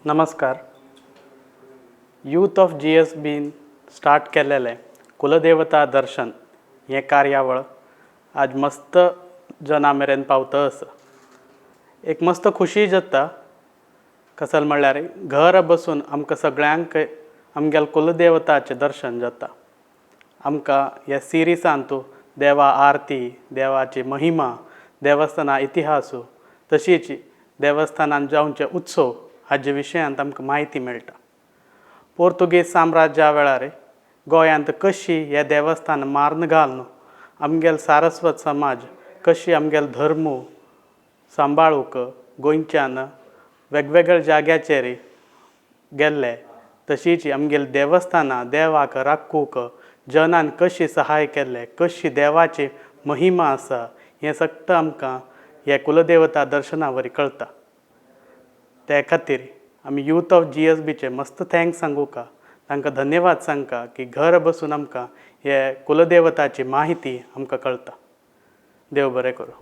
नमस्कार. Youth of जीएसबीन start केलेलें कुलदेवता दर्शन हें कार्यावळ आज मस्त जना मेरेन पावता आसा. एक मस्त खुशी जाता, कसल म्हणल्यार घर बसून आमकां सगळ्यांक आमगेल्या कुलदेवताचें दर्शन जाता. आमकां ह्या सिरिसांत देवा आरती, देवाची महिमा, देवस्थाना इतिहास, तशीच देवस्थानान जावचे उत्सव हाजे विशयांत आमकां म्हायती मेळटा. पोर्तुगीज साम्राज्या वेळार गोंयांत कशी हे देवस्थान मारून घालून आमगेलो सारस्वत समाज कशी आमगेलो धर्म सांबाळूंक गोंयच्यान वेगवेगळ्या जाग्याचेर गेल्ले, तशीच आमगेली देवस्थानां देवाक राखूंक जनान कशी सहाय केल्लें, कशी देवाची महिमा आसा, हें सगळें आमकां हे कुलदेवता दर्शना वरवीं कळटा. ते खातीर आमी यूथ ऑफ जीएसबीचे मस्त thanks सांगूका, तांकां धन्यवाद सांगका की घर बसून आमकां हे कुलदेवताची माहिती आमकां कळटा. देव बरें करूं.